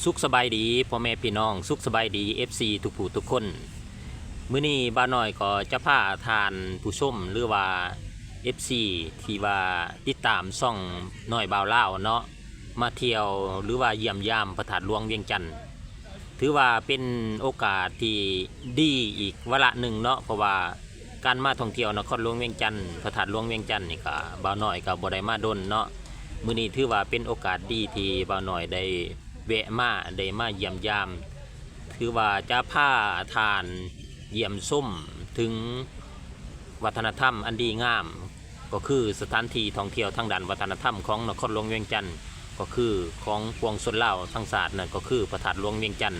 ສຸກສະບາຍດີພໍ່ແມ່ພີ່ນ້ອງ, ສຸກສະບາຍດີເອັຟຊີທຸກຜູ້ທຸກຄົນ. ມື້ນີ້ບ່າວນ້ອຍກໍຈະພາທ່ານຜູ້ຊົມ ຫຼືວ່າເອັຟຊີທີ່ວ່າຕິດຕາມຊ່ອງນ້ອຍບ່າວລາວເນາະ ມາທ່ຽວ ຫຼືວ່າຢ້ຽມຢາມພະທາດຫຼວງວຽງຈັນ. ຖືວ່າເປັນໂອກາດທີ່ດີອີກວາລະໜຶ່ງເນາະ, ເພາະວ່າການມາທ່ອງທ່ຽວນະຄອນຫຼວງວຽງຈັນ, ພະທາດຫຼວງວຽງຈັນນີ້ກະ ບ່າວນ້ອຍກະບໍ່ໄດ້ມາດົນເນາະ. ມື້ນີ້ຖືວ່າເປັນໂອກາດດີທີ່ບ່າວນ້ອຍໄດ້ແວະມາ, ໄດ້ມາຢ້ຽມຢາມ. ຖືວ່າຈະພາທ່ານຢ້ຽມຊົມເຖິງວັດທະນະທຳອັນດີງາມ ກໍຄືສະຖານທີ່ທ່ອງທ່ຽວທາງດ້ານວັດທະນະທຳຂອງນະຄອນຫຼວງວຽງຈັນ, ກໍຄືຂອງປວງຊົນລາວທັງຊາດ, ນັ້ນກໍຄືພະທາດຫຼວງວຽງຈັນ.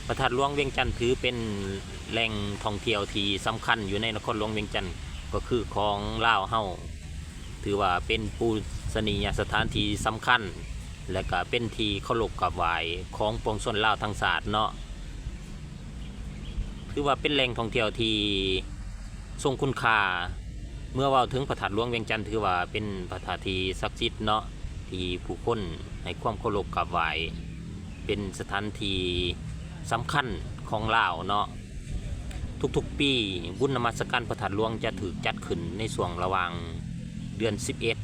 ພະທາດຫຼວງວຽງຈັນຖືເປັນແຫຼ່ງທ່ອງທ່ຽວທີ່ສຳຄັນຢູ່ໃນນະຄອນຫຼວງວຽງຈັນ, ກໍຄືຂອງລາວເຮົາ. ຖືວ່າເປັນປູຊະນີຍະສະຖານທີ່ສຳຄັນ ແລະກະເປັນທີ່ເຄົາລົບກາບໄຫວ້ຂອງປວງຊົນລາວທັງຊາດເນາະ. ຖືວ່າເປັນແຫຼ່ງທ່ອງທ່ຽວທີ່ຊົງຄຸນຄ່າ. ເມື່ອເວົ້າເຖິງພະທາດຫຼວງວຽງຈັນ ຖືວ່າເປັນພະທາດທີ່ສັກສິດເນາະ, ທີ່ຜູ້ຄົນໃຫ້ຄວາມເຄົາລົບກາບໄຫວ້, ເປັນສະຖານທີ່ສຳຄັນຂອງລາວເນາະ. ທຸກໆປີ ບຸນນະມັດສະການພະທາດຫຼວງຈະຖືກຈັດຂຶ້ນໃນຊ່ວງລະຫວ່າງເດືອນສິບເອັດ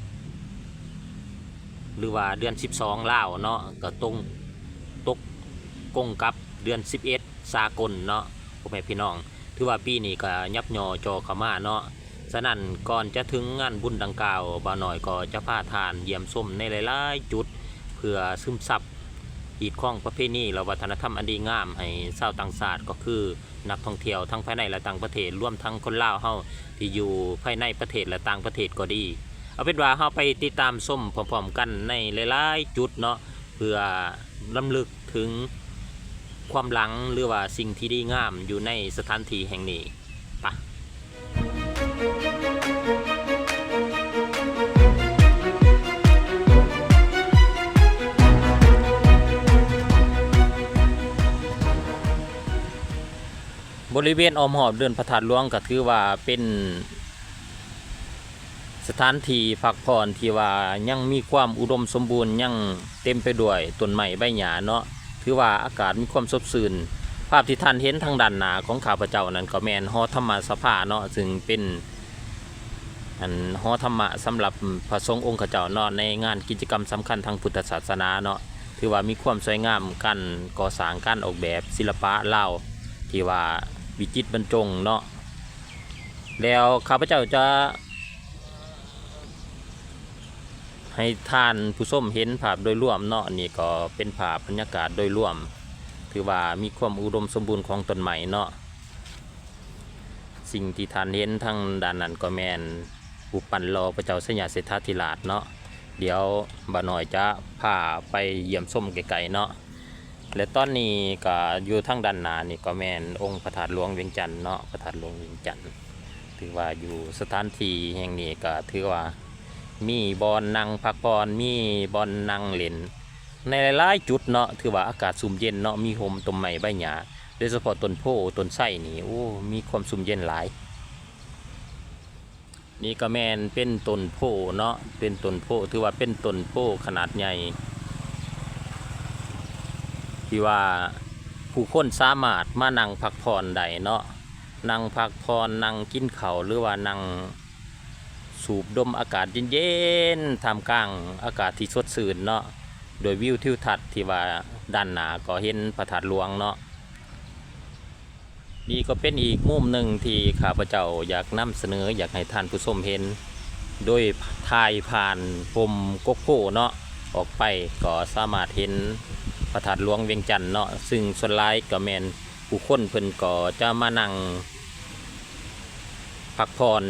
ຫຼືວ່າເດືອນສິບສອງລາວເນາະ, ກໍຕົງ ຕົກກົງກັບເດືອນສິບເອັດສາກົນເນາະ ພໍ່ແມ່ພີ່ນ້ອງ. ຖືວ່າປີນີ້ກໍຫຍັບຍໍຈໍ່ເຂົ້າມາເນາະ. ສະນັ້ນ ກ່ອນຈະເຖິງງານບຸນດັ່ງກ່າວ, ບ່າວນ້ອຍກໍຈະພາທ່ານຢ້ຽມຊົມໃນຫຼາຍໆຈຸດ ເພື່ອຊຶມຊັບຮີດຄອງປະເພນີ ແລະ ວັດທະນະທຳອັນດີງາມໃຫ້ຊາວຕ່າງຊາດ ກໍຄື ນັກທ່ອງທ່ຽວທັງພາຍໃນ ແລະ ຕ່າງປະເທດ, ລວມທັງຄົນລາວເຮົາທີ່ຢູ່ພາຍໃນປະເທດ ແລະ ຕ່າງປະເທດກໍດີ. ເອົາເປັນວ່າເຮົາໄປຕິດຕາມຊົມພ້ອມໆກັນໃນຫຼາຍໆຈຸດເນາະ, ເພື່ອລຳລຶກເຖິງຄວາມຫຼັງ ຫຼືວ່າສິ່ງທີ່ດີງາມຢູ່ໃນສະຖານທີ່ແຫ່ງນີ້. ປະ. ບໍລິເວນອ້ອມຮອບເດີ່ນພະທາດຫຼວງ ກໍຖືວ່າເປັນສະຖານທີ່ພັກຜ່ອນທີ່ວ່າຍັງມີຄວາມອຸດົມສົມບູນ, ຍັງເຕັມໄປດ້ວຍຕົ້ນໄມ້ໃບຫຍ້າເນາະ. ຖືວ່າອາກາດມີຄວາມສົດຊື່ນ. ພາບທີ່ທ່ານເຫັນທາງດ້ານໜ້າຂອງຂ້າພະເຈົ້ານັ້ນກໍແມ່ນຫໍທຳມະສະພາເນາະ, ຊຶ່ງເປັນ ອັນ ຫໍທຳມະສຳລັບພະສົງອົງຄະເຈົ້າເນາະ, ໃນງານກິດຈະກຳສຳຄັນທາງພຸດທະສາສະໜາເນາະ. ຖືວ່າມີຄວາມສວຍງາມ, ການກໍ່ສ້າງ, ການອອກແບບ, ສິລະປະລາວທີ່ວ່າວິຈິດບັນຈົງເນາະ. ແລ້ວຂ້າພະເຈົ້າຈະໃຫ້ທ່ານຜູ້ຊົມເຫັນພາບໂດຍລວມເນາະ. ນີ້ກໍເປັນພາບບັນຍາກາດໂດຍລວມ, ຖືວ່າມີຄວາມອຸດົມສົມບູນຂອງຕົ້ນໄມ້ເນາະ. ສິ່ງທີ່ທ່ານເຫັນທາງດ້ານນັ້ນກໍແມ່ນຮູບປັ້ນຫຼໍ່ພະເຈົ້າໄຊຍະເສດຖາທິລາດເນາະ. ດຽວບ່າວນ້ອຍຈະພາໄປຢ້ຽມຊົມໃກ້ໆເນາະ. ແລະ ຕອນນີ້ກໍຢູ່ທາງດ້ານໜ້ານີ້ກໍແມ່ນອົງພະທາດຫຼວງວຽງຈັນເນາະ, ພະທາດຫຼວງວຽງຈັນ. ຖືວ່າຢູ່ສະຖານທີ່ແຫ່ງນີ້ກໍຖືວ່າມີບ່ອນນັ່ງພັກຜ່ອນ, ມີບ່ອນນັ່ງຫຼິ້ນໃນຫຼາຍໆຈຸດເນາະ. ຖືວ່າອາກາດຊຸ່ມເຢັນເນາະ, ມີຮົ່ມຕົ້ນໄມ້ໃບຫຍ້າ. ໂດຍສະເພາະຕົ້ນໂພຕົ້ນໄຊນີ້ ໂອ້ ມີຄວາມຊຸ່ມເຢັນຫຼາຍ. ນີ້ກໍແມ່ນເປັນຕົ້ນໂພເນາະ, ເປັນຕົ້ນໂພ, ຖືວ່າເປັນຕົ້ນໂພຂະໜາດໃຫຍ່ ທີ່ວ່າຜູ້ຄົນສາມາດມານັ່ງພັກຜ່ອນໄດ້ເນາະ, ນັ່ງພັກຜ່ອນ, ນັ່ງກິນເຂົ້າ ຫຼືວ່ານັ່ງສູບດົມອາກາດເຢັນໆ ທ່າມກາງອາກາດທີ່ສົດຊື່ນເນາະ, ໂດຍວິວທິວທັດທີ່ວ່າດ້ານໜ້າກໍເຫັນພະທາດຫຼວງເນາະ. ນີ້ກໍເປັນອີກມຸມໜຶ່ງທີ່ຂ້າພະເຈົ້າຢາກນຳສະເໜີ, ຢາກໃຫ້ທ່ານຜູ້ຊົມເຫັນ, ໂດຍຖ່າຍຜ່ານຮົ່ມກົກໂພເນາະ ອອກໄປກໍສາມາດເຫັນພະທາດຫຼວງວຽງຈັນເນາະ, ຊຶ່ງສ່ວນຫຼາຍກໍແມ່ນຜູ້ຄົນເພິ່ນກໍຈະມານັ່ງ ພັກຜ່ອນ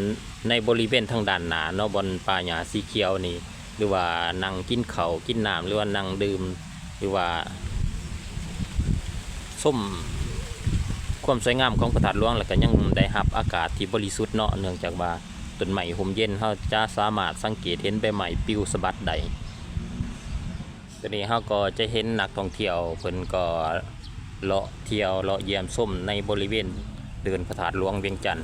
ໃນບໍລິເວນທາງດ້ານໜ້າເນາະ, ບ່ອນປ່າຫຍ້າສີຂຽວນີ້ ຫຼືວ່ານັ່ງກິນເຂົ້າກິນນ້ຳ ຫຼືວ່ານັ່ງດື່ມ ຫຼືວ່າຊົມຄວາມສວຍງາມຂອງພະທາດຫຼວງ, ແລ້ວກໍຍັງໄດ້ຮັບອາກາດທີ່ບໍລິສຸດເນາະ, ເນື່ອງຈາກວ່າຕົ້ນໄມ້ຮົ່ມເຢັນ, ເຮົາຈະສາມາດສັງເກດເຫັນໃບໄມ້ປິວສະບັດໄດ້. ຕອນນີ້ເຮົາກໍຈະເຫັນນັກທ່ອງທ່ຽວເພິ່ນກໍເລາະທ່ຽວເລາະຢ້ຽມຊົມໃນບໍລິເວນເດີ່ນພະທາດຫຼວງວຽງຈັນ.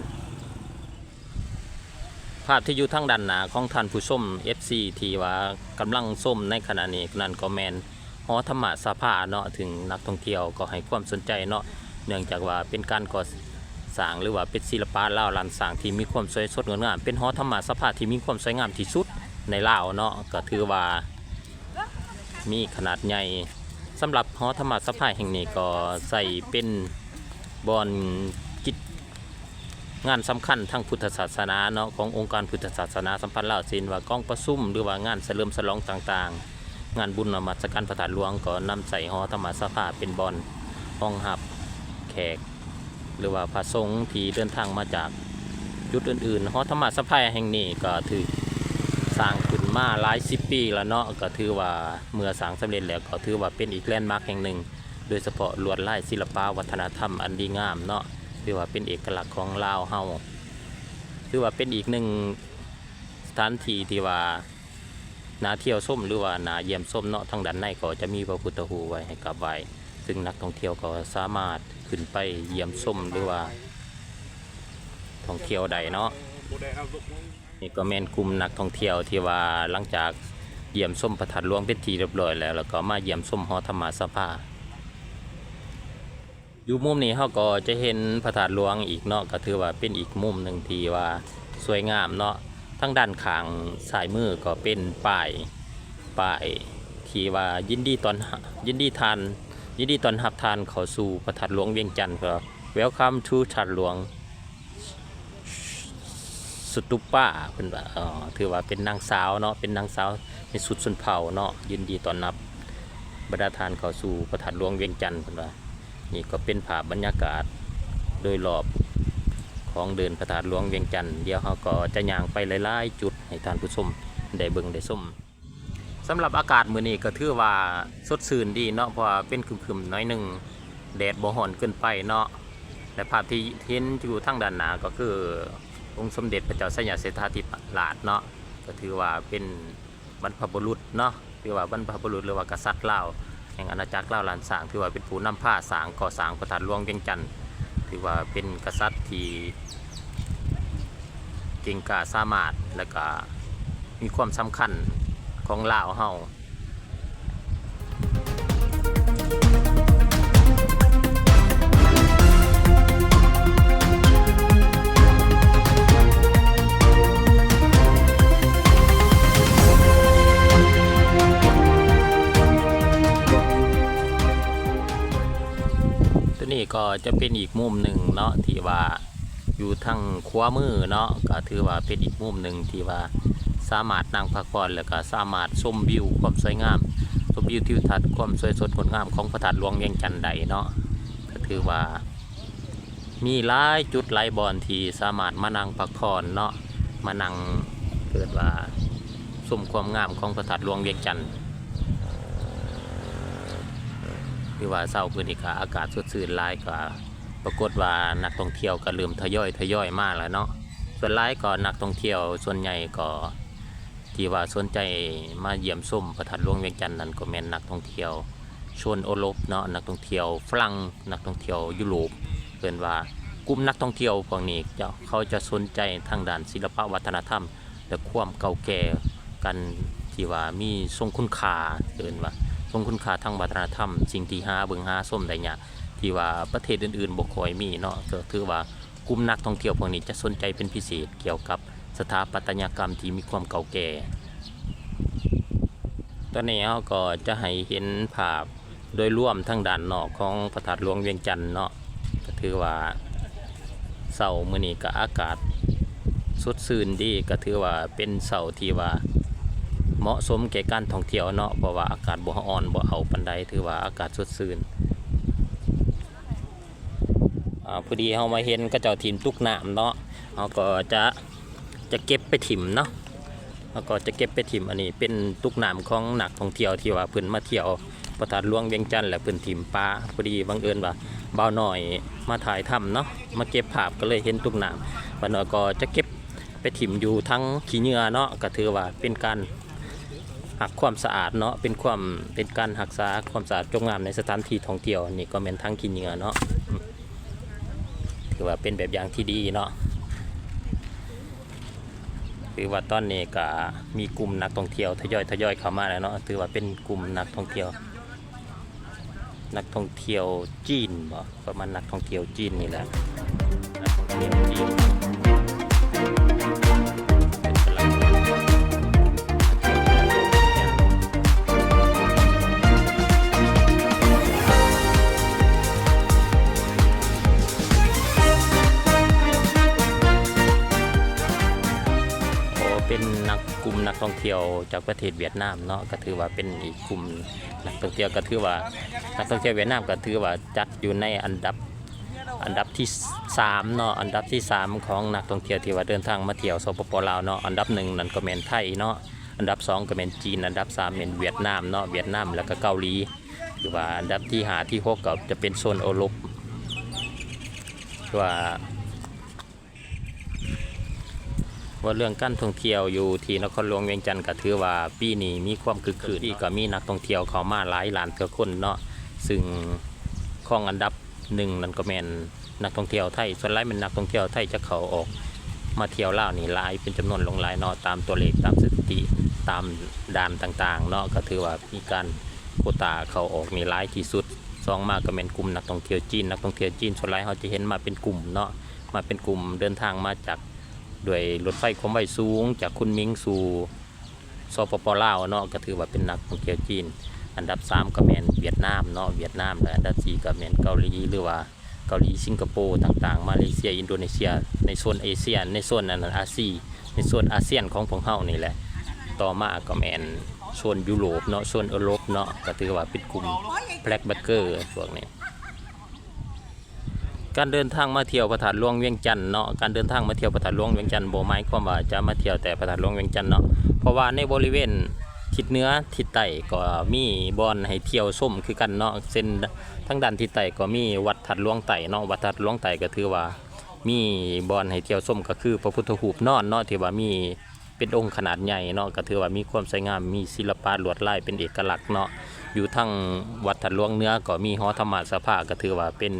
ພາບທີ່ຢູ່ທາງດ້ານໜ້າຂອງທ່ານຜູ້ຊົມ ເອັຟຊີ ທີ່ວ່າກຳລັງຊົມໃນຂະນະນີ້ນັ້ນ ກໍແມ່ນ ຫໍທຳມະສະພາເນາະ ເຊິ່ງນັກທ່ອງທ່ຽວກໍໃຫ້ຄວາມສົນໃຈເນາະ ເນື່ອງຈາກວ່າເປັນການກໍ່ສ້າງ ຫຼືວ່າເປັນສິລະປະລາວລ້ານຊ້າງທີ່ມີຄວາມສວຍສົດງົດງາມ ເປັນຫໍທຳມະສະພາທີ່ມີຄວາມສວຍງາມທີ່ສຸດໃນລາວເນາະ ກໍຖືວ່າມີຂະໜາດໃຫຍ່. ສຳລັບຫໍທຳມະສະພາແຫ່ງນີ້ກໍໃຊ້ເປັນບ່ອນກິດ ງານສຳຄັນທາງພຸດທະສາສະໜາເນາະ ຂອງອົງການພຸດທະສາສະໜາສຳພັນລາວ ເຊັ່ນວ່າກອງປະຊຸມ ຫຼືວ່າງານສະເຫຼີມສະຫຼອງຕ່າງໆ, ງານບຸນນະມັດສະການພະທາດຫຼວງ ກໍນຳໃຊ້ຫໍທຳມະສະພາເປັນບ່ອນຮອງຮັບແຂກ ຫຼືວ່າພະສົງທີ່ເດີນທາງມາຈາກຈຸດອື່ນໆ. ຫໍທຳມະສະພາແຫ່ງນີ້ກໍຖືກສ້າງຂຶ້ນມາຫຼາຍສິບປີແລ້ວເນາະ ກໍຖືວ່າເມື່ອສ້າງສຳເລັດແລ້ວ ກໍຖືວ່າເປັນອີກແລນມາກແຫ່ງໜຶ່ງ ໂດຍສະເພາະລວດລາຍສິລະປະວັດທະນະທຳອັນດີງາມເນາະ ຖືວ່າເປັນເອກະລັກຂອງລາວເຮົາ ຖືວ່າເປັນອີກໜຶ່ງສະຖານທີ່ທີ່ວ່າໜ້າທ່ຽວຊົມ ຫຼືວ່າໜ້າຢ້ຽມຊົມເນາະ. ທາງດ້ານໃນກໍຈະມີພະພຸດທະຮູບໄວ້ໃຫ້ກາບໄຫວ້ ເຊິ່ງນັກທ່ອງທ່ຽວກໍສາມາດຂຶ້ນໄປຢ້ຽມຊົມ ຫຼືວ່າທ່ອງທ່ຽວໄດ້ເນາະ. ນີ້ກໍແມ່ນກຸ່ມນັກທ່ອງທ່ຽວທີ່ວ່າຫຼັງຈາກຢ້ຽມຊົມພະທາດຫຼວງເປັນທີ່ຮຽບຮ້ອຍແລ້ວ ແລ້ວກໍມາຢ້ຽມຊົມຫໍທຳມະສະພາ. ຢູ່ມຸມນີ້ເຮົາກໍຈະເຫັນພະທາດຫຼວງອີກເນາະ ກໍຖືວ່າເປັນອີກມຸມໜຶ່ງທີ່ວ່າສວຍງາມເນາະ. ທາງດ້ານຂ້າງຊ້າຍມືກໍເປັນປ້າຍ ປ້າຍທີ່ວ່າຍິນດີຕ້ອນຮັບ ຍິນດີທ່ານ ຍິນດີຕ້ອນຮັບທ່ານເຂົ້າສູ່ພະທາດຫຼວງວຽງຈັນ ກໍ Welcome to ທາດຫຼວງ ສະຕູປາ ເພິ່ນວ່າ ເອີ ຖືວ່າເປັນນາງສາວເນາະ ເປັນນາງສາວໃນຊຸດຊົນເຜົ່າເນາະ ຍິນດີຕ້ອນຮັບບັນດາທ່ານເຂົ້າສູ່ພະທາດຫຼວງວຽງຈັນ ເພິ່ນວ່າ. ນີ້ກໍເປັນພາບບັນຍາກາດໂດຍລອບຂອງເດີ່ນພະທາດຫຼວງວຽງຈັນ. ດຽວເຮົາກໍຈະຍ່າງໄປຫຼາຍໆຈຸດໃຫ້ທ່ານຜູ້ຊົມໄດ້ເບິ່ງໄດ້ຊົມ. ສຳລັບອາກາດມື້ນີ້ກໍຖືວ່າສົດຊື່ນດີເນາະ ເພາະວ່າເປັນຄຶມໆໜ້ອຍໜຶ່ງ ແດດບໍ່ຮ້ອນເກີນໄປເນາະ. ແລະ ພາບທີ່ເຫັນຢູ່ທາງດ້ານໜ້າກໍຄືອົງສົມເດັດພະເຈົ້າໄຊຍະເສດຖາທິລາດເນາະ ກໍຖືວ່າເປັນບັນພະບຸລຸດເນາະ ຖືວ່າບັນພະບຸລຸດ ຫຼືວ່າກະສັດລາວແຫ່ງອານາຈັກລາວລ້ານຊ້າງ ຖືວ່າເປັນຜູ້ນຳພາສ້າງ ກໍ່ສ້າງພະທາດຫຼວງວຽງຈັນ ຖືວ່າເປັນກະສັດທີ່ເກັ່ງກ້າສາມາດ ແລະກະ ມີຄວາມສຳຄັນຂອງລາວເຮົາ. ໂຕນີ້ກໍຈະເປັນອີກມຸມໜຶ່ງເນາະ ທີ່ວ່າ ຢູ່ທາງຂວາມືເນາະ ກໍຖືວ່າເປັນອີກມຸມໜຶ່ງທີ່ວ່າສາມາດນັ່ງພັກຜ່ອນ ແລ້ວກໍສາມາດຊົມວິວຄວາມສວຍງາມ ຊົມວິວທິວທັດຄວາມສວຍສົດງົດງາມຂອງພະທາດຫຼວງວຽງຈັນໄດ້ເນາະ. ກໍຖືວ່າມີຫຼາຍຈຸດຫຼາຍບ່ອນທີ່ສາມາດມານັ່ງພັກຜ່ອນເນາະ ມານັ່ງ ເອີ້ນວ່າຊົມຄວາມງາມຂອງພະທາດຫຼວງວຽງຈັນ. ຖືວ່າເຊົ້າມື້ນີ້ກໍອາກາດສົດຊື່ນຫຼາຍ ກໍ ປາກົດວ່ານັກທ່ອງທ່ຽວກໍເລີ່ມທະຍອຍ ທະຍອຍມາແລ້ວເນາະ. ສ່ວນຫຼາຍກໍນັກທ່ອງທ່ຽວ ສ່ວນໃຫຍ່ກໍທີ່ວ່າສົນໃຈມາຢ້ຽມຊົມພະທາດຫຼວງວຽງຈັນນັ້ນ ກໍແມ່ນນັກທ່ອງທ່ຽວຊົນໂອຣົບເນາະ ນັກທ່ອງທ່ຽວຝຣັ່ງ ນັກທ່ອງທ່ຽວຢູໂຣບ. ເອີ້ນວ່າກຸ່ມນັກທ່ອງທ່ຽວພວກນີ້ ເຂົາຈະສົນໃຈທາງດ້ານສິລະປະວັດທະນະທຳ ແລະ ຄວາມເກົ່າແກ່ກັນທີ່ວ່າມີຊົງຄຸນຄ່າ ເອີ້ນວ່າຊົງຄຸນຄ່າທາງວັດທະນະທຳ ສິ່ງທີ່ຫາເບິ່ງຫາຊົມໄດ້ຍາກ ທີ່ວ່າປະເທດອື່ນໆບໍ່ຄ່ອຍມີເນາະ. ກໍຖືວ່າກຸ່ມນັກທ່ອງທ່ຽວພວກນີ້ຈະສົນໃຈເປັນພິເສດກ່ຽວກັບສະຖາປັດຕະຍະກຳທີ່ມີຄວາມເກົ່າແກ່. ຕອນນີ້ເຮົາກໍຈະໃຫ້ເຫັນພາບ ໂດຍລວມທາງດ້ານນອກຂອງພະທາດຫຼວງວຽງຈັນເນາະ ກໍຖືວ່າເຊົ້າມື້ນີ້ກໍອາກາດສົດຊື່ນດີ ກໍຖືວ່າເປັນເຊົ້າທີ່ວ່າເໝາະສົມແກ່ການທ່ອງທ່ຽວເນາະ ເພາະວ່າອາກາດບໍ່ຮ້ອນບໍ່ເອົ້າປານໃດ ຖືວ່າອາກາດສົດຊື່ນ. ອາ ພໍດີເຮົາມາເຫັນເຂົາເຈົ້າຖິ້ມຕຸກນ້ຳເນາະ ເຮົາກໍຈະ ຈະເກັບໄປຖິ້ມເນາະ ເຮົາກໍຈະເກັບໄປຖິ້ມ. ອັນນີ້ເປັນຕຸກນ້ຳຂອງນັກທ່ອງທ່ຽວທີ່ວ່າເພິ່ນມາທ່ຽວພະທາດຫຼວງວຽງຈັນ ແລ້ວເພິ່ນຖິ້ມປາ. ພໍດີບັງເອີນວ່າບ່າວນ້ອຍມາຖ່າຍທຳເນາະ ມາເກັບພາບ ກໍເລີຍເຫັນຕຸກນ້ຳ. ບ່າວນ້ອຍກໍຈະເກັບໄປຖິ້ມຢູ່ຖັງຂີ້ເຫຍື້ອເນາະ ກໍຖືວ່າເປັນການຮັກຄວາມສະອາດເນາະ ເປັນຄວາມ ເປັນການຮັກສາຄວາມສະອາດຈົບງາມໃນສະຖານທີ່ທ່ອງທ່ຽວ. ນີ້ກໍແມ່ນຖັງຂີ້ເຫຍື້ອເນາະ ຖືວ່າເປັນແບບຢ່າງທີ່ດີເນາະ. ຖືວ່າຕອນນີ້ກະມີກຸ່ມນັກທ່ອງທ່ຽວທະຍອຍ ທະຍອຍເຂົ້າມາແລ້ວເນາະ ຖືວ່າເປັນກຸ່ມນັກທ່ອງທ່ຽວ ນັກທ່ອງທ່ຽວຈີນບໍ? ປະມານນັກທ່ອງທ່ຽວຈີນນີ້ແຫຼະ ນັກທ່ອງທ່ຽວຈີນ ເປັນຝຣັ່ງ ເປັນນັກ ກຸ່ມນັກທ່ອງທ່ຽວຈາກປະເທດຫວຽດນາມເນາະ ກໍຖືວ່າເປັນອີກກຸ່ມນັກທ່ອງທ່ຽວ ກໍຖືວ່ານັກທ່ອງທ່ຽວຫວຽດນາມກໍຖືວ່າຈັດຢູ່ໃນອັນດັບ ອັນດັບທີສາມເນາະ ອັນດັບທີສາມຂອງນັກທ່ອງທ່ຽວທີ່ວ່າເດີນທາງມາທ່ຽວ ສປປ ລາວເນາະ ອັນດັບໜຶ່ງນັ້ນກໍແມ່ນໄທເນາະ ອັນດັບສອງກໍແມ່ນຈີນ ອັນດັບສາມແມ່ນຫວຽດນາມເນາະ ຫວຽດນາມ ແລ້ວກໍເກົາຫຼີ ຫຼືວ່າອັນດັບທີຫ້າ ທີຫົກກໍຈະເປັນໂຊນເອີຣົບ ຄືວ່າ ວ່າເລື່ອງການທ່ອງທ່ຽວຢູ່ທີ່ນະຄອນຫຼວງວຽງຈັນ ກໍຖືວ່າປີນີ້ມີຄວາມຄຶກຄື້ນເນາະ ປີກໍມີນັກທ່ອງທ່ຽວເຂົ້າມາຫຼາຍລ້ານກວ່າຄົນເນາະ ຊຶ່ງຄອງອັນດັບໜຶ່ງນັ້ນກໍແມ່ນນັກທ່ອງທ່ຽວໄທ ສ່ວນຫຼາຍແມ່ນນັກທ່ອງທ່ຽວໄທຈະເຂົ້າອອກມາທ່ຽວລາວນີ້ຫຼາຍ ເປັນຈຳນວນຫຼວງຫຼາຍເນາະ ຕາມຕົວເລກ ຕາມສະຖິຕິ ຕາມດ່ານຕ່າງໆເນາະ ກໍຖືວ່າມີການໂຄຕາເຂົ້າອອກນີ້ຫຼາຍທີ່ສຸດ ສອງມາກໍແມ່ນກຸ່ມນັກທ່ອງທ່ຽວຈີນ ນັກທ່ອງທ່ຽວຈີນສ່ວນຫຼາຍເຮົາຈະເຫັນມາເປັນກຸ່ມເນາະ ມາເປັນກຸ່ມເດີນທາງມາຈາກ ດ້ວຍລົດໄຟຄວາມໄວສູງຈາກຄຸນໝິງສູ່ ສປປ ລາວເນາະ ກໍຖືວ່າເປັນນັກທ່ອງທ່ຽວຈີນ ອັນດັບສາມກໍແມ່ນຫວຽດນາມເນາະ ຫວຽດນາມ ແລະ ອັນດັບສີ່ກໍແມ່ນເກົາຫຼີ ຫຼືວ່າເກົາຫຼີ ສິງກະໂປ ຕ່າງໆ ມາເລເຊຍ ອິນໂດເນເຊຍ ໃນໂຊນເອເຊຍ ໃນໂຊນອັນນັ້ນ ອາຊີ ໃນໂຊນອາຊຽນຂອງພວກເຮົານີ້ແຫຼະ ຕໍ່ມາກໍແມ່ນໂຊນຢູໂຣບເນາະ ໂຊນເອີຣົບເນາະ ກໍຖືວ່າເປັນກຸ່ມ backpacker ພວກນີ້. ການເດີນທາງມາທ່ຽວພະທາດຫຼວງວຽງຈັນເນາະ ການເດີນທາງມາທ່ຽວພະທາດຫຼວງວຽງຈັນ ບໍ່ໝາຍຄວາມວ່າຈະມາທ່ຽວແຕ່ພະທາດຫຼວງວຽງຈັນເນາະ ເພາະວ່າໃນບໍລິເວນທິດເໜືອ ທິດໃຕ້ ກໍມີບ່ອນໃຫ້ທ່ຽວຊົມຄືກັນເນາະ ເຊັ່ນ ທາງດ້ານທິດໃຕ້ກໍມີວັດທາດຫຼວງໃຕ້ເນາະ ວັດທາດຫຼວງໃຕ້ກໍຖືວ່າມີບ່ອນໃຫ້ທ່ຽວຊົມ ກໍຄືພະພຸດທະຮູບນອນເນາະ ທີ່ວ່າມີ ເປັນອົງຂະໜາດໃຫຍ່ເນາະ ກໍຖືວ່າມີຄວາມສວຍງາມ ມີສິລະປະລວດລາຍເປັນເອກະລັກເນາະ ຢູ່ທາງວັດທາດຫຼວງເໜືອກໍມີຫໍທຳມະສະພາ ກໍຖືວ່າເປັນ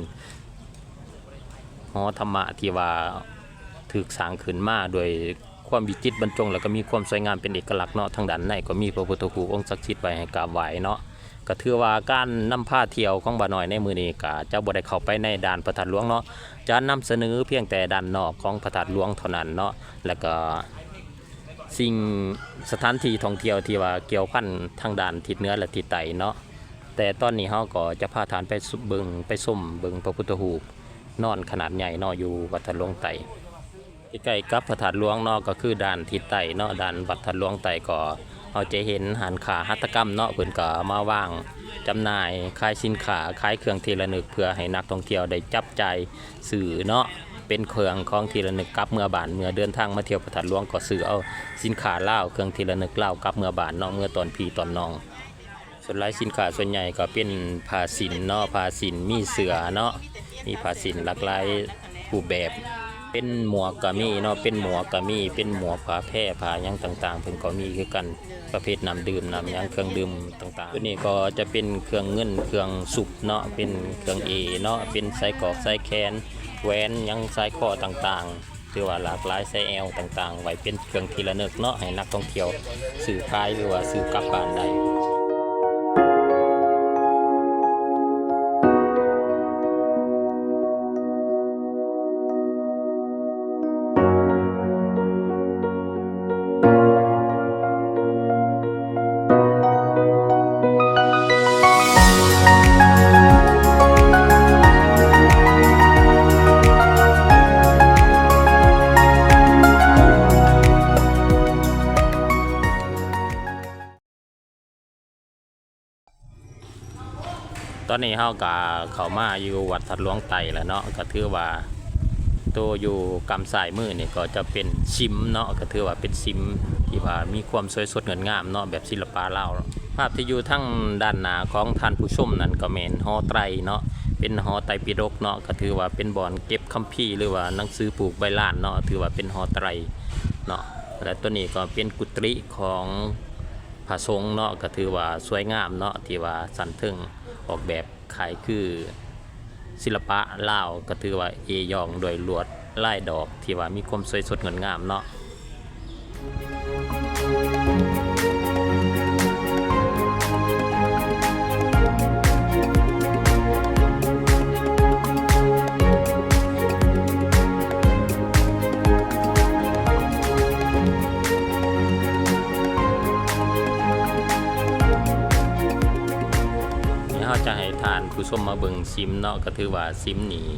ຫໍທຳມະທີ່ວ່າຖືກສ້າງຂຶ້ນມາດ້ວຍຄວາມວິຈິດບັນຈົງ ແລ້ວກໍມີຄວາມສວຍງາມເປັນເອກະລັກເນາະ ທາງດ້ານໃນກໍມີພະພຸດທະຮູບອົງສັກສິດໄວ້ໃຫ້ກາບໄຫວ້ເນາະ ກໍຖືວ່າການນຳພາທ່ຽວຂອງບ່າວນ້ອຍໃນມື້ນີ້ກໍຈະບໍ່ໄດ້ເຂົ້າໄປໃນດ້ານພະທາດຫຼວງເນາະ ຈະນຳສະເໜີພຽງແຕ່ດ້ານນອກຂອງພະທາດຫຼວງເທົ່ານັ້ນເນາະ ແລ້ວກໍ ສິ່ງ ສະຖານທີ່ທ່ອງທ່ຽວທີ່ວ່າກ່ຽວພັນທາງດ້ານທິດເໜືອ ແລະ ທິດໃຕ້ເນາະ ແຕ່ຕອນນີ້ເຮົາກໍຈະພາທ່ານໄປເບິ່ງ ໄປຊົມເບິ່ງພະພຸດທະຮູບນອນຂະໜາດໃຫຍ່ເນາະ ຢູ່ວັດທາດຫຼວງໃຕ້ ໃກ້ໆກັບພະທາດຫຼວງເນາະ ກໍຄືດ້ານທິດໃຕ້ເນາະ ດ້ານວັດທາດຫຼວງໃຕ້ ກໍເຮົາຈະເຫັນຮ້ານຄ້າຫັດຖະກຳເນາະ ເພິ່ນກໍມາວາງຈຳໜ່າຍຂາຍສິນຄ້າ ຂາຍເຄື່ອງທີ່ລະນຶກ ເພື່ອໃຫ້ນັກທ່ອງທ່ຽວໄດ້ຈັບຈ່າຍ ຊື້ເນາະ ເປັນເຄື່ອງຂອງທີ່ລະນຶກກັບເມືອບ້ານ ເມື່ອເດີນທາງມາທ່ຽວພະທາດຫຼວງກໍຊື້ເອົາສິນຄ້າລາວ ເຄື່ອງທີ່ລະນຶກລາວກັບເມືອບ້ານເນາະ ເມືອຕ້ອນພີ່ຕ້ອນນ້ອງ ສ່ວນຫຼາຍສິນຄ້າສ່ວນໃຫຍ່ກໍເປັນຜ້າສິ້ນເນາະ ຜ້າສິ້ນ ມີເສື້ອເນາະ ມີຜ້າສິ້ນຫຼາກຫຼາຍຮູບແບບ ເປັນໝວກກໍມີເນາະ ເປັນໝວກກໍມີ ເປັນໝວກ ຜ້າແພ ຜ້າຫຍັງຕ່າງໆ ເພິ່ນກໍມີຄືກັນ ປະເພດນ້ຳດື່ມ ນ້ຳຫຍັງ ເຄື່ອງດື່ມຕ່າງໆ ໂຕນີ້ກໍຈະເປັນເຄື່ອງເງິນ ເຄື່ອງຊຸບເນາະ ເປັນເຄື່ອງເອເນາະ ເປັນສາຍກອກສາຍແຂນ ແຫວນຫຍັງ ສາຍຄໍຕ່າງໆ ຖືວ່າຫຼາກຫຼາຍ ສາຍແອວຕ່າງໆ ໄວ້ເປັນເຄື່ອງທີ່ລະນຶກເນາະ ໃຫ້ນັກທ່ອງທ່ຽວຊື້ຂາຍ ຫຼືວ່າຊື້ກັບບ້ານໄດ້. ຕອນນີ້ເຮົາກະເຂົ້າມາຢູ່ວັດທາດຫຼວງໃຕ້ແລ້ວເນາະ ກະຖືວ່າໂຕຢູ່ກ້ຳຊ້າຍມືນີ້ກໍຈະເປັນສິມເນາະ ກະຖືວ່າເປັນສິມທີ່ວ່າມີຄວາມສວຍສົດງົດງາມເນາະ ແບບສິລະປະລາວ. ພາບທີ່ຢູ່ທາງດ້ານໜ້າຂອງທ່ານຜູ້ຊົມນັ້ນກໍແມ່ນຫໍໄຕຣເນາະ ເປັນຫໍໄຕປິດົກເນາະ ກະຖືວ່າເປັນບ່ອນເກັບຄຳພີ ຫຼືວ່າໜັງສືປູກໃບລານເນາະ ຖືວ່າເປັນຫໍໄຕຣເນາະ ແລະ ໂຕນີ້ກໍເປັນກຸຕິຂອງ ພະສົງເນາະ ກໍຖືວ່າສວຍງາມເນາະ ທີ່ວ່າຊັ້ນເທິງອອກແບບຄ້າຍຄືສິລະປະລາວ ກໍຖືວ່າເອ້ຍ້ອງດ້ວຍລວດລາຍດອກທີ່ວ່າມີຄວາມສວຍສົດງົດງາມເນາະ. ຈະໃຫ້ທ່ານຜູ້ຊົມມາເບິ່ງສິມເນາະ, ກໍຖືວ່າສິມນີ້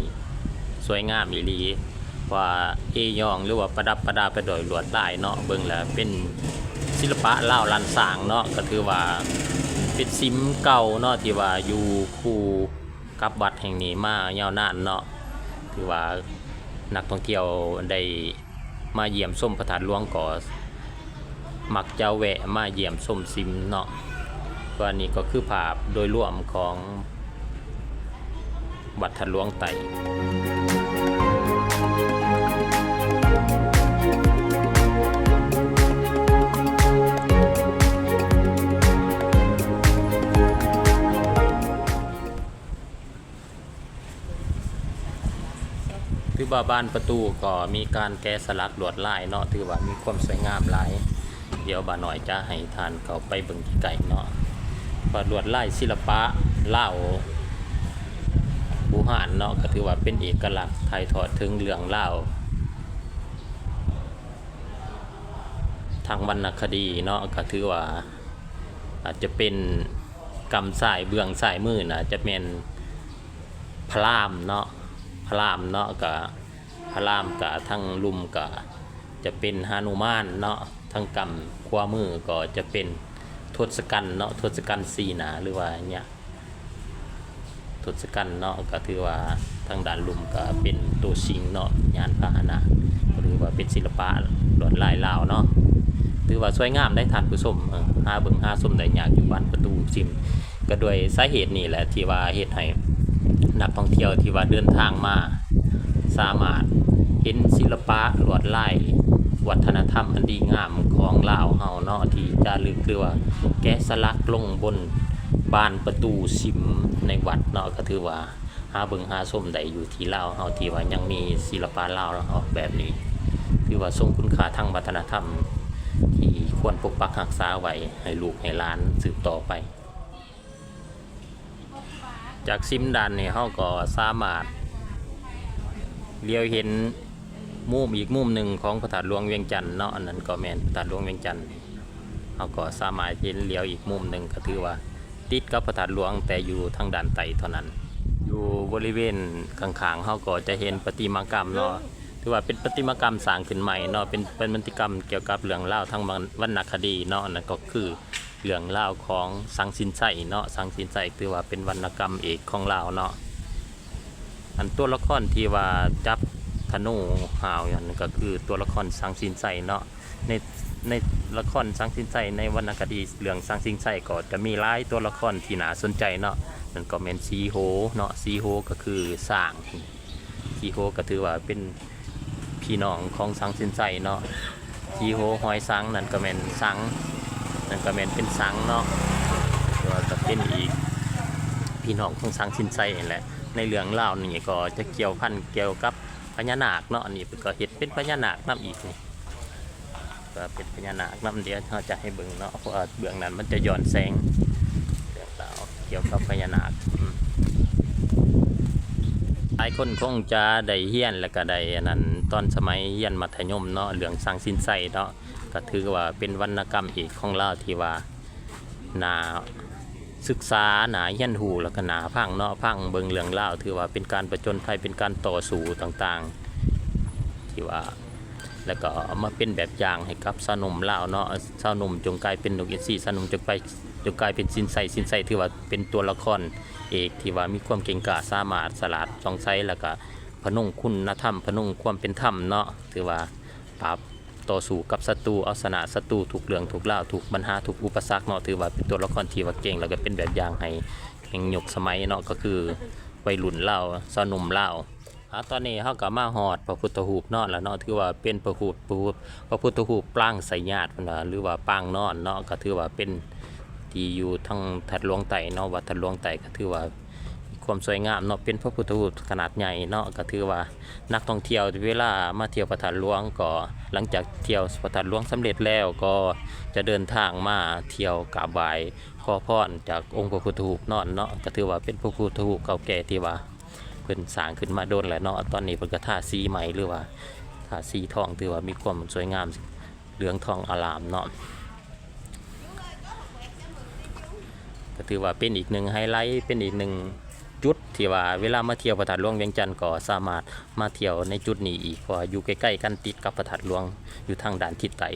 ສວຍງາມອີ່ຫຼີ, ວ່າເອ້ຢອງ ຫຼືວ່າປະດັບປະດາໄປດ້ວຍລວດລາຍເນາະ, ເບິ່ງແລ້ວເປັນສິລະປະລາວລ້ານຊ້າງເນາະ, ກໍຖືວ່າເປັນສິມເກົ່າເນາະ ທີ່ວ່າຢູ່ຄູ່ ກັບວັດແຫ່ງນີ້ມາຍາວນານເນາະ. ຖືວ່ານັກທ່ອງທ່ຽວໄດ້ມາຢ້ຽມຊົມພະທາດຫຼວງກໍມັກຈະແວະມາຢ້ຽມຊົມສິມເນາະ. ວ່ານີ້ກໍຄືພາບໂດຍລວມຂອງວັດທາດຫຼວງໄຕ້. ຖືວ່າບານປະຕູກໍມີການແກະສະຫຼັກລວດລາຍເນາະ, ຖືວ່າມີຄວາມສວຍງາມຫຼາຍ. ດຽວບ່າວນ້ອຍຈະໃຫ້ທ່ານເຂົ້າໄປເບິ່ງໃກ້ໆເນາະ, ວ່າລວດລາຍສິລະປະລາວບູຮານເນາະ, ກໍຖືວ່າເປັນເອກະລັກ ຖ່າຍທອດເຖິງເລື່ອງລາວທາງວັນນະຄະດີເນາະ, ກໍຖືວ່າ ອາດຈະເປັນກ້ຳຊ້າຍ ເບື້ອງຊ້າຍມືນະ ອາດຈະແມ່ນພະລາມເນາະ, ພະລາມເນາະ, ກະພະລາມ ກະທາງລຸ່ມກະຈະເປັນຫະນຸມານເນາະ, ທາງກ້ຳຂວາມືກໍຈະເປັນທົດສະກັນເນາະ, ທົດສະກັນຊີ້ໜ້າ ຫຼືວ່າຍະ ທົດສະກັນເນາະ, ກໍຖືວ່າທາງດ້ານລຸ່ມກໍເປັນໂຕຊິງເນາະ, ຍານພາຫະນະ ກໍຖືວ່າເປັນສິລະປະລວດລາຍລາວເນາະ, ຖືວ່າສວຍງາມໄດ໋ທ່ານຜູ້ຊົມ. ເອີ ຫາເບິ່ງຫາຊົມໄດ້ຍາກຢູ່ບ້ານປະຕູສິມ, ກໍດ້ວຍສາເຫດນີ້ແຫຼະ ທີ່ວ່າເຮັດໃຫ້ນັກທ່ອງທ່ຽວທີ່ວ່າເດີນທາງມາ ສາມາດເຫັນສິລະປະລວດລາຍວັດທະນະທຳອັນດີງາມຂອງລາວເຮົາເນາະ, ທີ່ຈາລຶກ ຫຼືວ່າແກະສະຫຼັກລົງບົນ ບານປະຕູສິມໃນວັດເນາະ, ກໍຖືວ່າຫາເບິ່ງຫາຊົມໄດ້ຢູ່ທີ່ລາວເຮົາ ທີ່ວ່າຍັງມີສິລະປະລາວອອກແບບນີ້, ຖືວ່າຊົງຄຸນຄ່າທາງວັດທະນະທຳ ທີ່ຄວນປົກປັກຮັກສາໄວ້ໃຫ້ລູກໃຫ້ຫຼານສືບຕໍ່ໄປ. ຈາກສິມດ້ານນີ້ ເຮົາກໍສາມາດຫຼຽວເຫັນມຸມອີກມຸມໜຶ່ງຂອງພະທາດຫຼວງວຽງຈັນເນາະ, ອັນນັ້ນກໍແມ່ນພະທາດຫຼວງວຽງຈັນ. ເຮົາກໍສາມາດເຫັນຫຼຽວອີກມຸມໜຶ່ງ ກໍຖືວ່າຕິດກັບພະທາດຫຼວງ ແຕ່ຢູ່ທາງດ້ານໃຕ້ເທົ່ານັ້ນ. ຢູ່ບໍລິເວນຂ້າງໆ ເຮົາກໍຈະເຫັນປະຕິມາກຳເນາະ, ຖືວ່າເປັນປະຕິມາກຳສ້າງຂຶ້ນໃໝ່ເນາະ, ເປັນ ເປັນປະຕິມາກຳກ່ຽວກັບເລື່ອງລາວທາງວັນ ວັນນະຄະດີເນາະ, ນັ້ນກໍຄືເລື່ອງລາວຂອງສັງສິນໄຊເນາະ, ສັງສິນໄຊຖືວ່າເປັນວັນນະກຳເອກຂອງລາວເນາະ. ອັນຕົວລະຄອນທີ່ວ່າຈັບທະນູຫ້າວນັ້ນ ກໍຄືຕົວລະຄອນສັງສິນໄຊເນາະ. ໃນ ໃນລະຄອນສັງສິນໄຊ ໃນວັນນະຄະດີເລື່ອງສັງສິນໄຊ ກໍຈະມີຫຼາຍຕົວລະຄອນທີ່ໜ້າສົນໃຈເນາະ, ນັ້ນກໍແມ່ນສີໂຫເນາະ, ສີໂຫກໍຄືຊ້າງ, ສີໂຫກໍຖືວ່າເປັນພີ່ນ້ອງຂອງສັງສິນໄຊເນາະ, ສີໂຫຫອຍສັງ ນັ້ນກໍແມ່ນສັງ, ນັ້ນກໍແມ່ນເປັນສັງເນາະ, ແຕ່ວ່າກໍເປັນອີກພີ່ນ້ອງຂອງສັງສິນໄຊຫັ້ນແຫຼະ. ໃນເລື່ອງລາວນີ້ກໍຈະກ່ຽວພັນກ່ຽວກັບພະຍານາກເນາະ, ອັນນີ້ເພິ່ນກໍເຮັດເປັນພະຍານາກນຳອີກນີ້. ກໍເປັນພະຍານາກນຳ, ດຽວເຮົາຈະໃຫ້ເບິ່ງເນາະ ເພາະວ່າເບື້ອງນັ້ນມັນຈະຍ້ອນແສງ. ເລື່ອງລາວກ່ຽວກັບພະຍານາກ ອືມ ຫຼາຍຄົນຄົງຈະໄດ້ຮຽນ ແລ້ວກໍໄດ້ອັນນັ້ນ ຕອນສະໄໝຮຽນມັດທະຍົມເນາະ ເລື່ອງສັງສິນໄຊເນາະ, ກໍຖືວ່າເປັນວັນນະກຳເອກຂອງລາວທີ່ວ່າໜ້າ ສຶກສາ ໜ້າຮຽນຮູ້ ແລ້ວກໍໜ້າຟັງເນາະ, ຟັງເບິ່ງເລື່ອງລາວ ຖືວ່າເປັນການປະຈົນໄພ ເປັນການຕໍ່ສູ້ຕ່າງໆ ທີ່ວ່າ ແລ້ວກໍເອົາມາເປັນແບບຢ່າງໃຫ້ກັບຊາວໜຸ່ມລາວເນາະ, ຊາວໜຸ່ມຈົ່ງກາຍເປັນນົກອິນຊີ, ຊາວໜຸ່ມຈົ່ງໄປ ຈົ່ງກາຍເປັນສິນໄຊ, ສິນໄຊຖືວ່າເປັນຕົວລະຄອນເອກທີ່ວ່າມີຄວາມເກັ່ງກ້າ ສາມາດ ສະຫຼາດ ສ່ອງໃສ ແລ້ວກໍພະນົງຄຸນນະທຳ ພະນົງຄວາມເປັນທຳເນາະ, ຖືວ່າປາບ ຕໍ່ສູ້ກັບສັດຕູ ເອົາຊະນະສັດຕູທຸກເລື່ອງທຸກລາວ ທຸກບັນຫາທຸກອຸປະສັກເນາະ, ຖືວ່າເປັນຕົວລະຄອນທີ່ວ່າເກັ່ງ ແລ້ວກໍເປັນແບບຢ່າງໃຫ້ແຫ່ງຍຸກສະໄໝເນາະ, ກໍຄືໄວລຸ້ນລາວ ຊາວໜຸ່ມລາວ. ອາ ຕອນນີ້ເຮົາກໍມາຮອດພະພຸດທະຮູບນອນແລ້ວເນາະ, ຖືວ່າເປັນພະຮູບ ພະພຸດ ພະພຸດທະຮູບປາງໄຊຍາດ ເພິ່ນວ່າ ຫຼືວ່າປາງນອນເນາະ, ກໍຖືວ່າເປັນທີ່ຢູ່ທາງທາດຫຼວງໃຕ້ເນາະ, ວັດທາດຫຼວງໃຕ້ ກໍຖືວ່າ ຄວາມສວຍງາມເນາະ, ເປັນພະພຸດທະຮູບຂະໜາດໃຫຍ່ເນາະ, ກໍຖືວ່ານັກທ່ອງທ່ຽວເວລາມາທ່ຽວພະທາດຫຼວງ ກໍຫຼັງຈາກທ່ຽວພະທາດຫຼວງສຳເລັດແລ້ວ ກໍຈະເດີນທາງມາທ່ຽວກາບໄຫວ້ຂໍພອນຈາກອົງພະພຸດທະຮູບນອນເນາະ, ກໍຖືວ່າເປັນພະພຸດທະຮູບເກົ່າແກ່ທີ່ວ່າເພິ່ນສ້າງຂຶ້ນມາດົນແລ້ວເນາະ, ຕອນນີ້ເພິ່ນກໍທາສີໃໝ່ ຫຼືວ່າທາສີທອງ ຖືວ່າມີຄວາມສວຍງາມ ເຫຼືອງທອງອາລາມເນາະ. ກໍຖືວ່າເປັນອີກໜຶ່ງໄຮໄລ ເປັນອີກໜຶ່ງຈຸດທີ່ວ່າເວລາມາທ່ຽວພະທາດຫຼວງວຽງຈັນກໍສາມາດມາທ່ຽວໃນຈຸດນີ້ອີກ ເພາະວ່າຢູ່ໃກ້ໆກັນ ຕິດກັບພະທາດຫຼວງ ຢູ່ທາງດ້ານທິດໃຕ້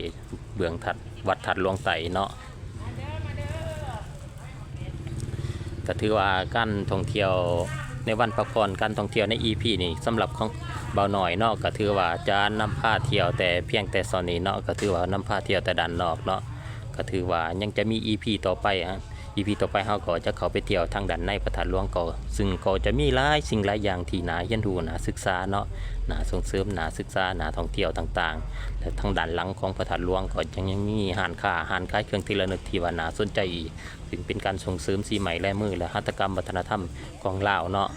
ເບື້ອງທັດ ວັດທາດຫຼວງໃຕ້ເນາະ. ກໍຖືວ່າການທ່ອງທ່ຽວໃນວັນພັກຜ່ອນ ການທ່ອງທ່ຽວໃນອີພີນີ້ ສຳລັບຂອງບ່າວນ້ອຍເນາະ ກໍຖືວ່າຈະນຳພາທ່ຽວແຕ່ພຽງແຕ່ສ່ວນນີ້ເນາະ ກໍຖືວ່ານຳພາທ່ຽວແຕ່ດ້ານນອກເນາະ. ກໍຖືວ່າຍັງຈະມີອີພີຕໍ່ໄປ ອີພີຕໍ່ໄປເຮົາກໍຈະເຂົ້າໄປທ່ຽວທາງດ້ານໃນພະທາດຫຼວງ ກໍ ຊຶ່ງກໍຈະມີຫຼາຍສິ່ງຫຼາຍຢ່າງທີ່ໜ້າຮຽນຮູ້ ໜ້າສຶກສາເນາະ ໜ້າສົ່ງເສີມ ໜ້າສຶກສາ ໜ້າທ່ອງທ່ຽວຕ່າງໆ ແລະ ທາງດ້ານຫຼັງຂອງພະທາດຫຼວງກໍຍັງ ຍັງມີຮ້ານຄ້າ ຮ້ານຂາຍເຄື່ອງທີ່ລະນຶກທີ່ວ່າໜ້າສົນໃຈອີກ ຊຶ່ງເປັນການສົ່ງເສີມສີໄມ້ລາຍມື ແລະ ຫັດຖະກຳວັດທະນະທຳຂອງລາວເນາະ.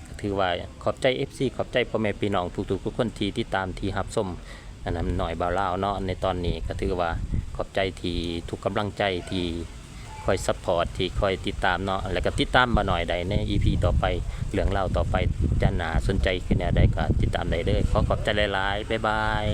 ກໍຖືວ່າຂອບໃຈເອັຟຊີ ຂອບໃຈພໍ່ແມ່ພີ່ນ້ອງທຸກໆຄົນທີ່ຕິດຕາມ ທີ່ຮັບຊົມ ອັນນຳນ້ອຍບ່າວລາວເນາະ. ໃນຕອນນີ້ກໍຖືວ່າຂອບໃຈທີ່ທຸກກຳລັງໃຈທີ່ຄອຍຊັບພອດ ທີ່ຄອຍຕິດຕາມເນາະ ແລະກໍຕິດຕາມບ່າວນ້ອຍໄດ້ໃນອີພີຕໍ່ໄປ ເລື່ອງລາວຕໍ່ໄປຈະໜ້າສົນໃຈຄືແນວໃດກໍຕິດຕາມໄດ້ເດີ. ຂໍຂອບໃຈຫຼາຍໆ ບາຍບາຍ.